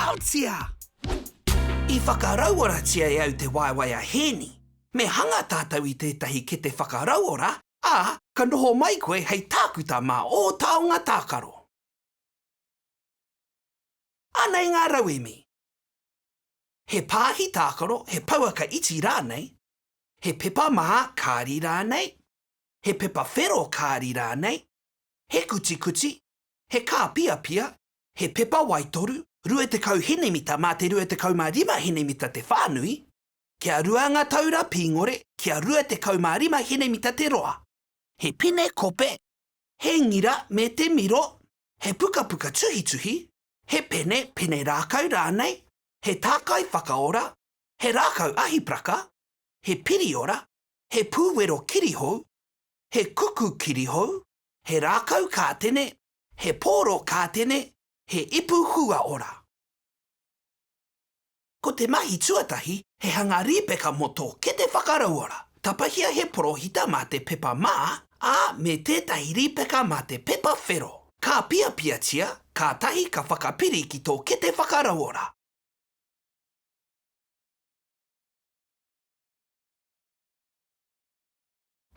Aotea! I whakarauoratia e au te waewae a Hēni. Me hanga tātou i tētahi kete whakarauora, ā, ka noho mai koe hei tākuta mā ō taonga tākaro. Anei ngā rauemi. He pāhi tākaro, he pouaka iti rānei, he pepa mā kāri rānei, he pepa whero kāri rānei, he kutikuti, he kāpiapia, he pepa waitoru, 20 henemita mā te 25 henemita te whānui, kia rua ngā taura pīngore kia 25 henemita te roa, he pine kope, he ngira me te miro, he pukapuka tuhituhi, he pene, pene rākau rānei, he tākai whakaora, he rākau ahipraka, he piriora, he pūwero kirihou, he kuku kirihou, he rākau kātene, he pōro kātene, he ipu huaora. Ko te mahi tuatahi he hanga rīpeka mō tō kete whakarauora. Tapahia he porohita mā te pepa mā, ā, me tētahi rīpeka mā te pepa whero. Kāpiapiatia, kātahi ka whakapiri ki tō kete whakarauora.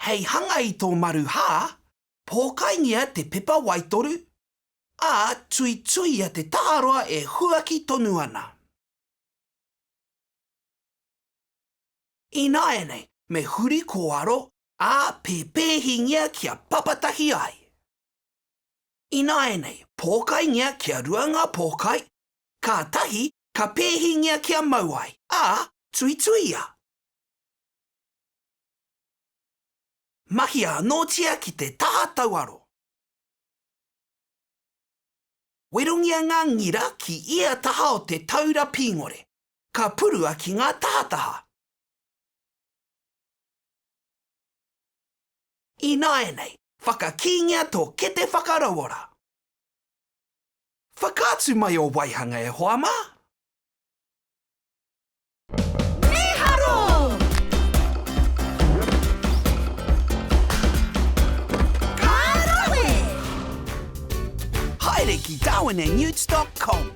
Hei hanga i tō maru hā, pōkaingia te pepa waitoru, ā, tuituia te taharoa e huaki tonu ana. Ināianei, me huri kōaro, ā, pēpēhingia kia papatahi ai. Ināianei, pōkaingia kia rua ngā pōkai, kātahi ka pēhingia kia mau ai, ā, tuituia. Mahia anōtia ki te taha tauaro. Werongia ngā ngira ki ia taha o te taura pīngore, ka purua ki ngā tahataha. Ināianei, whakakīngia tō kete whakarauora. Whakaatu mai ō waihanga e hoa mā! Mīharo! Ka rawe! Haere ki darwinandnewts dot com.